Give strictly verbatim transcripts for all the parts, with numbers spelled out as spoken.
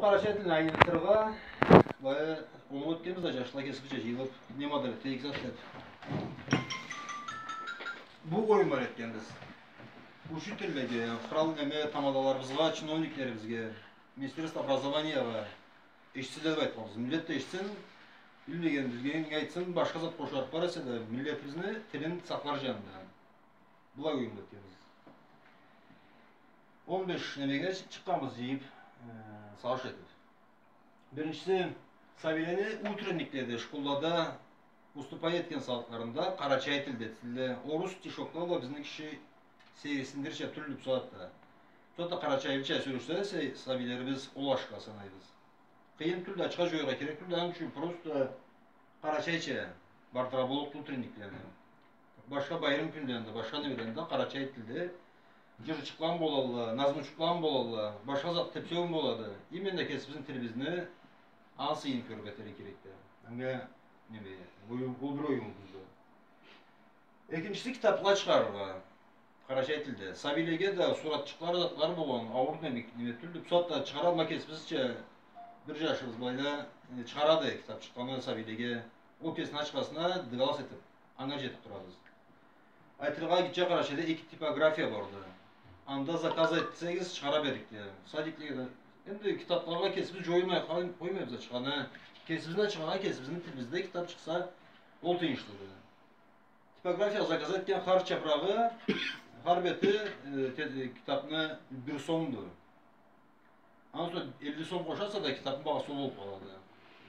Къарачай тилни айнытыргъа, былай, оноу этгенбиз да, джашла кесибизча джыйылыб, не мадар этейик зат деб. Бу оюнла этгенбиз. Учительлеге, кърал неме тамадаларыбызгъа, чиновниклерибизге, Министерство образованиягъа эшитсинле деб айтханбыз. Миллет да эшитсин, билмеген, билгенин айтсын, башха зат къошарыкъ бар эсе да, миллетибизни тилин сакълар джанында. Былай оюн этгенбиз. Он беш немеге чы-, чыкъгъанбыз джыйыб, э, сагъыш этиб. Биринчиси, сабийлени утренникледе, школлада выступать этген сагъатларында къарачай тилде, тилде, орус стишокла бла бизни киши сейирсиндирирча тюлдю бусагъатда. Бусагъатда къарачайлыча сёлешсе, се-, сабийлерибиз ол ашхы санайбыз. Къыйын тюлдю, ачха джояргъа керек тюлдю, аны ючюн просто къарачайча бардыра боллукъду утренниклени. Башха байрам кюнлеринде, башха немелеринде къарачай тилде джырчыкъла болалла, назмучукъла болалла, башха зат тепсеу болады. Именно кесибизни тилибизни ансы иги кёрюб этерге керекди. Анга неме, бу, бу бир оюнубузду. Экинчиси, китабла чыгъарыргъа. Къарачай тилде. Сабийлеге да суратчыкълары, затлары болгъан, ауур неме, неме тюлдю. Бусагъатда чыгъаралмай кесибизча, бир джашыбыз былайда, э, чыгъарады китабчыкъланы сабийлеге. Ол кесини ачхасына дыгалас этиб, анга джетиб турабыз. Айтыргъа, Гитче Къарачайда эки типография барды. Анда заказ этсегиз, чыгъара берликди. Садиклеге да. Энди китаблагъа кесибиз джоюлмай къой-, къоймайбыз ачханы. Кесибизни ачхагъа, кесибизни тилибизде китаб чыкъса, ол тыйыншлыды. Типография заказ этген хар чапрагъы, хар бети, э, те-, э, китабны бир сомду. Андан сора элли сом къошаса да, китабны багъасы ол болуб къалады.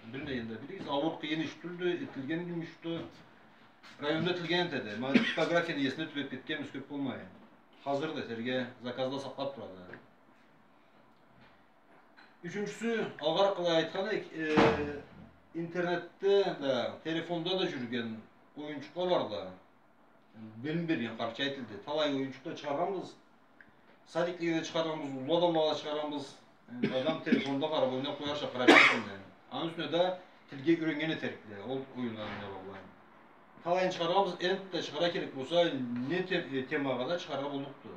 Билмегенде билигиз, ауур, къыйын иш тюлдю, этилген джумушду. Районда этилген этеди. Ма типографияны иесине тюбеб кетгенбиз кёб болмай. Хазырды этерге, заказла сакълаб турады. Ючюнчюсю, алгъаракъда айтхан эдик, э, интернетде да, телефонда да джюрюген оюнчукъла барла. Билим берген къарачай тилде. Талай оюнчукъла чыгъаргъанбыз. Садиклеге да чыгъаргъанбыз, уллу адамлагъа да чыгъаргъанбыз. Э, адам телефонда къараб, ойнаб къоярча къарачай тилде. Аны юсюне да тилге юреннген этерикле, ол оюнланы да барла. Талайын чыгъаргъанбыз, энтда чыгъара керек болса, не те-, э, темагъа да чыгъаргъа боллукъду.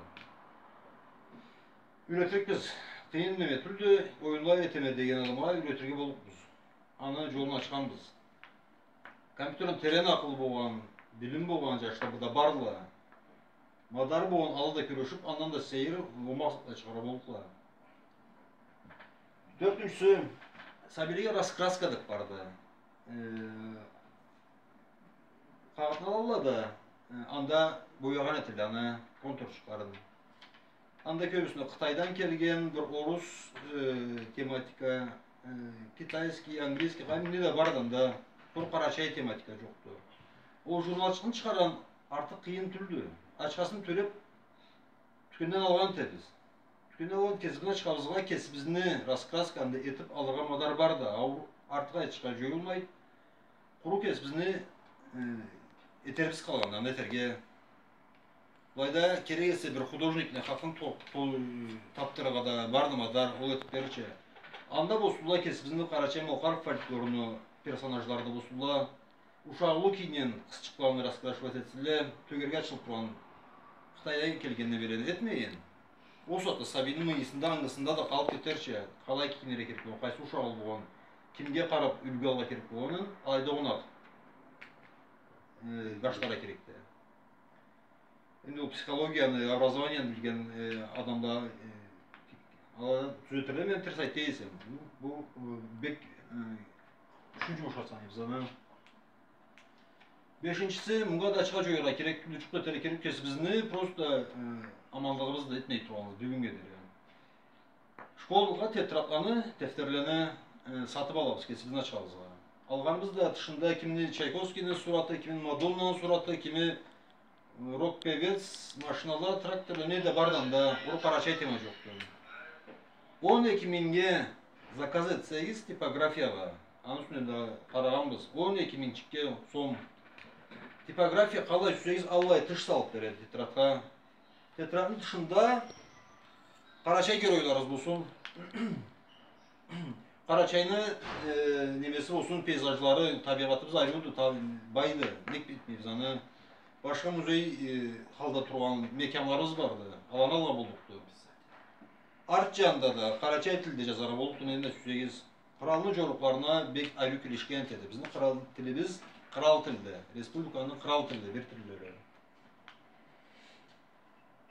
Юретирикбиз. Къыйын неме тюлдю, оюнла этеме деген адамгъа юретирге боллукъбуз. Аны джолун ачханбыз. Компьютерден терен акъылы болгъан, билим болгъан джашла бу да барла. Мадары болгъан ала да кюрешиб, андан да сейир, омакъ затла чыгъара боллукъла. Тёртюнчюсю, сабийлеге раскраска деб барды. Э, Къагъытны алалла да, э, анда боягъан этелле аны контурчукъларын. Анда кёбюсюне Къытайдан келген бир орус, э, тематика, э, китайский, английский, къайсы не да барды анда, бир къарачай тематика джокъду. Ол журналчыкъны чыгъаргъан артыкъ къыйын тюлдю. Ачхасын тёлеб, тюкенден алгъан этебиз. Тюкенден алгъан, кесибизни ачхабызгъа кесибизни раскрасканы этиб алыргъа мадар бар да, ау, артыкъ айтыргъа джоюлмайды. Къуру кесибизни, э, этерибиз къалгъанды, не этерге. Былайда керек эсе бир художникни хакъын то-, то-, табдырыргъа да барды мадар, ол этиб берирча. Анда болсунла кесибизни къарачай-малкъар фольклоруну персонажлары да болсунла. Ушакълы кийинген къызчыкъланы раскрашивать этсинле, тёгерек ачылыб тургъан Къытайдан келген небелени этмейин. Ол сагъатда сабийни мыйысында, ангысында да къалыб кетерча, къалай кийинирге керек болгъан, къайсы ушакълы болгъан, кимге къараб юлгю алыргъа керек болгъанын, алайда огъуна, э, башларгъа керекди. Энди ол психологияны, образованияны билген, э, адамла, э, ала тюзетирле, мен терс айта эсем. Бу, бу, э, бек, э, Ючюнчю бошатсанг, бизаны. Бешинчиси, мынга да ачха джояргъа керек, джукъ да этерге керек, кесибизни просто, э, аманлыгъыбызны этмей тургъаныбыз бюгюннге дери. Школгъа тетрадланы, дефтерлени, э, сатыб алабыз кесибизни ачхабызгъа. Алгъаныбыз да тышында кимни Чайковскийни сураты, кимни Мадоннаны сураты, кими рок-певец, машинала, тракторла, не да барды анда, къуру къарачай тема джокъду. Он эки мингнге заказ этсегиз типографиягъа, аны юсюне да къарагъанбыз, он эки мингчикге сом. Типография къалай сюйсегиз, аллай тыш салыб береди тетрадха. Тетрадны тышында къарачай геройларыбыз болсун. Къарачайны, э, немеси болсун, пейзажлары, табигъатыбыз ариуду, та-, байды, нек билмейбиз аны. Башха музей, э, халда тургъан мекямларыбыз барды, аланы алгъа боллукъду. Арт джанында да къарачай тилде джазаргъа боллукъду, энди сюйсегиз. Къралны джорукъларына бек ариу килишген эди. Бизни кърал тилибиз, кърал тилде, республиканы кърал тилде, бир тилдеди.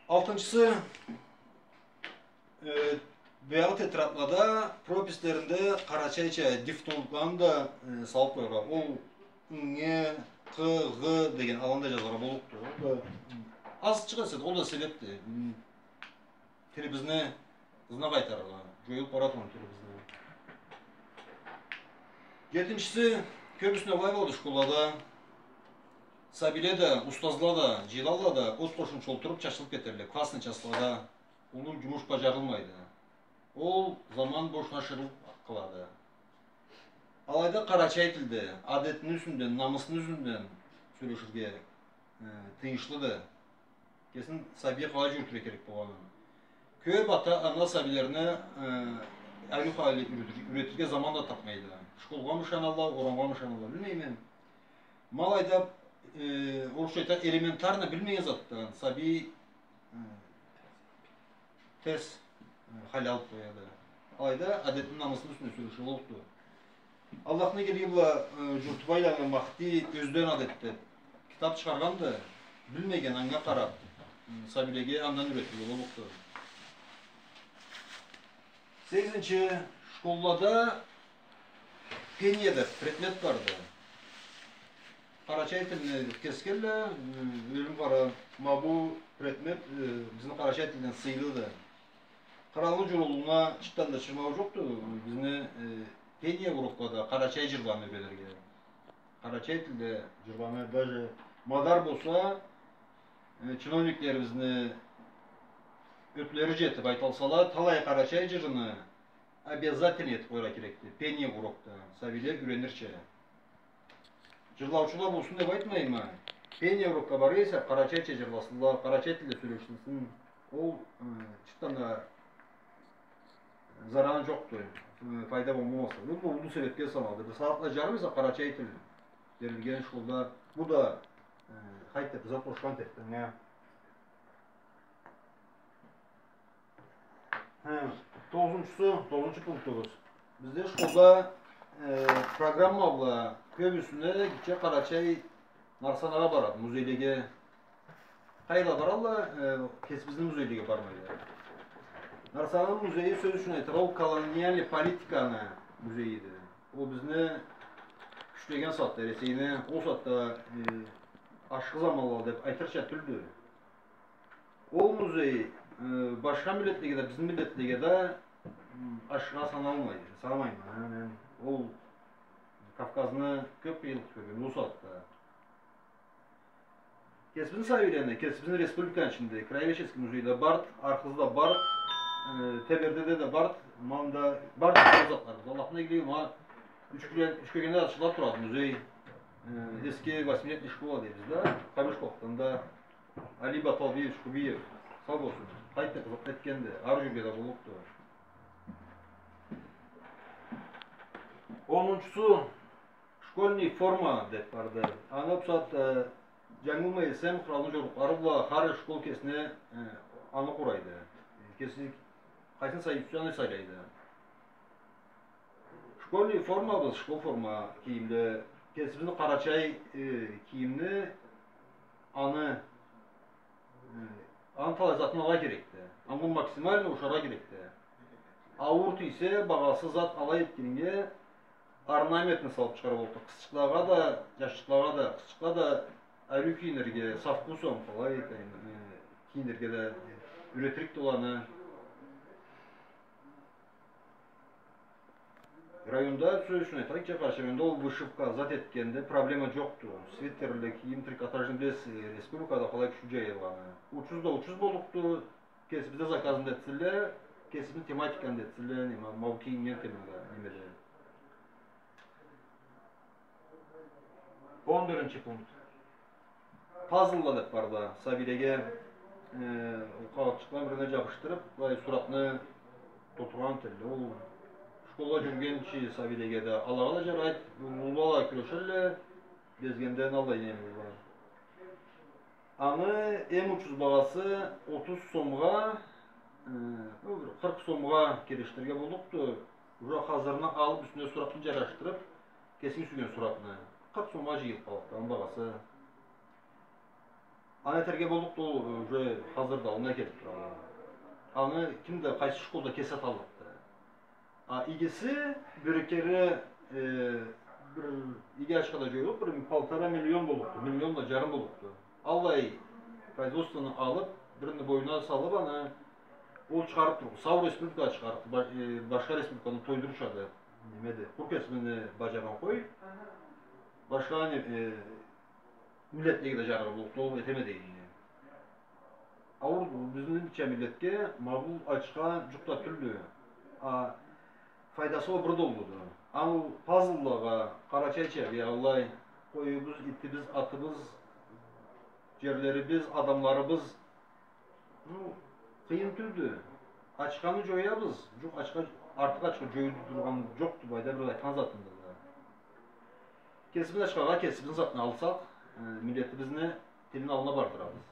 Алтынчысы, э, баягъы тетрадлада, прописьлеринде къарачайча дифтонгланы да, э, салыб къояргъа. Ол н, т, г деген аланы да джазаргъа боллукъду. Ол да, м, азчыкъ эсе да, ол да себебди. М, тилибизни ызына къайтарыргъа, джоюлуб баратургъан тилибизни. Джетинчиси, кёбюсюне алай болады школада. Сабийле да, устазла да, джыйылалла да, от къошунча олтуруб, чачылыб кетелле. Классный часлада уллу джумуш баджарылмайды. Ол заман бошуна ашырылыб къалады. Алайда къарачай тилде, адетни юсюнден, намысны юсюнден сёлеширге, э, тыйыншлыды. Кесин сабийге къалай джюрютюрге керек болгъанын. Кёб ата-ана сабийлерине, э, ариу халда юретир-, юретирге заман да табмайды. Школгъамы ышаналла, орамгъамы ышаналла, билмейме. Ма алайда, э, орусча айтайыкъ, элементарно билмеген затдан сабий, э, тез, э, хал алыб къояды. Алайда адетни, намысны юсюнден сёлеширге боллукъду. Аллахны игилиги бла, э, Джуртубайланы Махти «Ёзден адет» деб китаб чыгъаргъанды. Билмеген, анга къараб, м, сабийлеге андан юретирге боллукъду. Сегизинчи, школлада пение деб предмет барды. Къарачай тилни кесгенле, м, ёлюм къара, ма бу предмет, э, бизни къарачай тилден сыйлыды. Къралны джорукълугъуна чыртдан да чырмау джокъду. Бизни, э, пение уроклада къарачай джырланы юренирге. Къарачай тилде джырланы, даже мадар болса, э, чиновниклерибизни ётлери джетиб айталсала, талай къарачай джырны обязательно этиб къояргъа керекди пение урокда, сабийле юренирча. Джырлаучула болсун деб айтмайма. Пение урокга бара эсе, къарачайча джырласынла, къарачай тилде сёлешинсин. Ол, э, чыртдан да зараны джокъду, э, файда болмаса. Бу, бу, бу себебге саналады. Бир сагъатла джарым эсе къарачай тил берилген школда. Бу да, э, къайтып зат къошхан тетдинге. Хы, тогъузунчусу, тогъузунчу пунктубуз. Бизде школда, э, программа бла кёбюсюне гитче къарачай Нарсанагъа барады, музейлеге. Къайда баралла, э, кесибизни музейлеге бармайла. Нарсананы музейи, сёз ючюн айтайыкъ, ол колониальный политиканы музейиди. Ол бизни кючлеген сагъатда, Эресейни, ол сагъатда, э, ашхы заманла деп айтырча тюлдю. Ол музей, э, башха миллетлеге да, бизни миллетлеге да, м, ашхыгъа саналмайды, санамайма. Яни, ол Кавказны кёп къыйынлыкъ кёрген ол сагъатда. Кесибизни сабийлени, кесибизни республиканы ичинде краеведческий музейде барды, Архызда барды, э, Тебердеде да барды, мында барды, ол затларыбыз. Аллахны игилиги, ма Ючкёген-, Ючкёгенде ачыла турады музей. Э, эски восьмилетняя школа дейбиз да, Кабишковдан да. Али Баталбиевич Кубиев, сау болсун, къайт да къызыкъ этгенди, ары джюрюрге да боллукъду. Онунчусу, школьный форма деп барды. Аны бусагъатда, э, джангылмай эсем, къралны джорукълары бла хар школ кесине, э, аны къурайды. Кеси къайсын сай-, аны сайлайды. Школьный формабыз, школ форма кийимле, кесибизни къарачай, э, кийимни, аны, э, аны талай затын алыргъа керекди. Аны максимально ушаргъа керекди. Ауур тийсе, багъасы зат алай этгенинге орнаментни салып чыгъарып болду. Къызчыкълагъа да, джашчыкълагъа да, къызчыкъла да ариу кийинирге, со вкусом, къалай айтайым, э, кийинирге да, э, юретирикди оланы. Районда, сёз ючюн айтайыкъ, Джапар, сен энди ол вышивка зат этгенде проблема джокъду. Свитерле кийим, трикотажный, билесиз, республикада къалай кючлю джайылгъаны. Учуз да учуз боллукъду. Кесибизде заказын да этсинле, кесибизни тематиканы да этсинле, неме, ма бу кийинген темада, немеде. Он биринчи пункт. Пазлла деп барды. Сабийлеге, э, къагъытчыкъланы бирине джабышдырып, былай суратны толтургъан этелле. Ол школда джюрюгенчи сабийлеге да, алагъа да джарайды, уллула кюрешелле, безгенде аллай неме бар. Аны эм учуз багъасы отуз сомгъа, Э, бу бир къыркъ сомгъа келишдирирге боллукъду. Уже хазырны алып, юсюне суракъны жарашдырып, кесинг сюйген суракъны. Къыркъ сомгъа жыйылып къаллыкъды, аны багъасы. Аны этерге боллукъду, ол уже хазыр да аллына келип турады. Аны ким да, къайсы школда кеси аталлыкъды. А игиси бир кере, э, бир иги ачха да жоюлуп, бир полтора миллион боллукъду, миллион да жарым боллукъду. Аллай производствону алып, бирини бойнуна салып, аны ол чыгъарып турлукъду. Сау республикагъа чыгъарып, ба-, э, башха республиканы тойдурушады. Немеди? Къуру кесибизни бажаргъан къой. Башха не, э, миллетлеге да жараргъа боллукъду, ол этеме дейим. Ауурду бизнича миллетге ма бу ачха, жукъ да тюлдю. А файдасы ол бир да уллуду. Аны пазллагъа, къарачайча, биягъылай, къоюбуз, итибиз, атыбыз, жерлерибиз, адамларыбыз. Ну, къыйын тюлдю. Ачханы жоябыз. Жукъ, ачха, артыкъ ачха жоюлуп тургъан жокъду, былайда бир айтхан затында да. Кесибизни ачхагъа, кесибизни затны алсакъ, э, миллетибизни тилни аллына бардырабыз.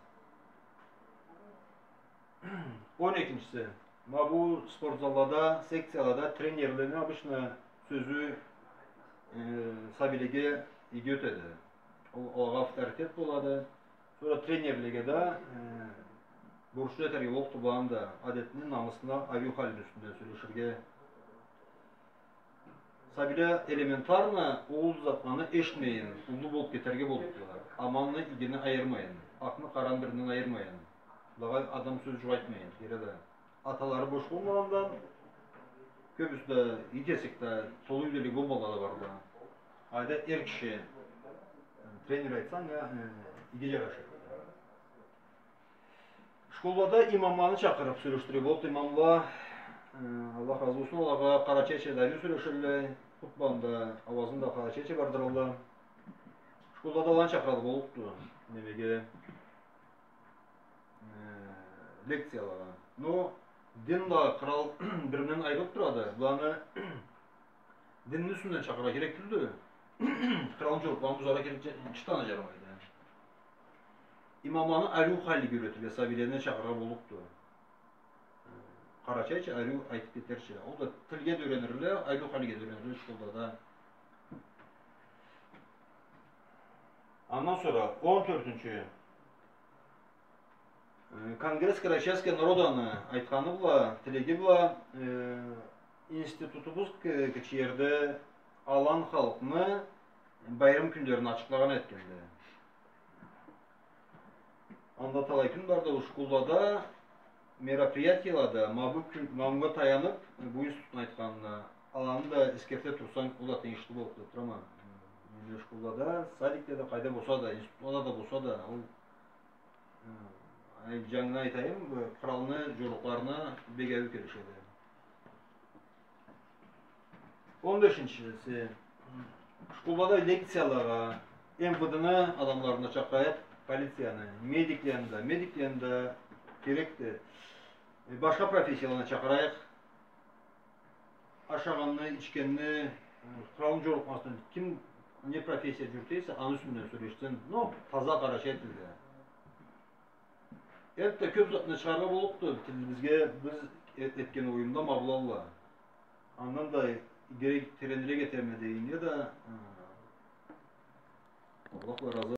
Он экинчиси. Ма бу спортзаллада, секциялада тренерлени обычно сёзю, э, сабийлеге иги ётеди. Ол, ол алагъа авторитет болады. Сора тренерлеге да, э, борчлу этерге боллукъду, буланы да адетини, намысны, ариу халини юсюнден сёлеширге. Сабийле элементарно ол затланы эшитмейин, уллу болуп кетерге боллукъдула. Аманны игини айырмайын, акъны къараны биринден айырмайын. Былагъа адам сёз жукъ айтмайын, кере да. Аталары бош болмагъандан, кёбюсю да, иги кесек да, толу юйлюлюгю болмагъанла да барды. Алайда эр киши, э, тренер айтсанг, э, иги жараша. Школлада имамланы чакъырып сёлешдирирге боллукъду. Имамла, э, Аллах разы болсун, алагъа къарачайча да ариу сёлешелле, хутбаны да, ауазын да къарачайча бардыралла. Школлада аланы чакъырыргъа боллукъду. Немеге, э, лекциялагъа. Но дин да къырал бир-биринден айырылып турады. Буланы динни юсюнден чакъырыргъа керек тюлдю. Къыралны жорукъларын бузаргъа керек, чы-, чыртда да жарамайды. Имамланы ариу халиге юретирге сабийлени чакъырыргъа боллукъду. Къарачайча ариу айтып кетерча. Ол да тилге да юренирле, ариу халиге да юренирле школда да. Андан сора он тёртюнчю Э, Конгресс карачайского народаны айтханы бла, тилеги бла, э, институтубуз К-, Кичиерде алан халкъны байрам кюнлерин ачыкълагъан этгенди. Анда талай кюн барды, ол школлада мероприятиелада, ма бу кюн, ма мынга таянып, бу институтну айтханына, аланы да эсгерте турсанг, ол да тыйыншлы боллукъду деп турама. Э, школлада, садикледе, къайда болса да, институтлада да болса да, ол Э, ай, жангыдан айтайым, бу къыралны жорукъларына бек ариу келишеди. Он бешинчиси, школлада лекциялагъа М В Д-ни адамларын да чакъырайыкъ, полицияны, медиклени да, медиклени да керекди. Э, башха профессияланы чакъырайыкъ. Ашагъанны, ичгенни, э, къыралны жорукъмасына, ким не профессия жюрюте эсе, аны юсюнден сёлешсин. Но таза къарачай тилде. Элбетте, кёп затны чыгъарыргъа боллукъду. Тилибизге биз э-, этген оюмда ма былалла. Андан да керек теренирек этерме дейим да, э, Аллах разы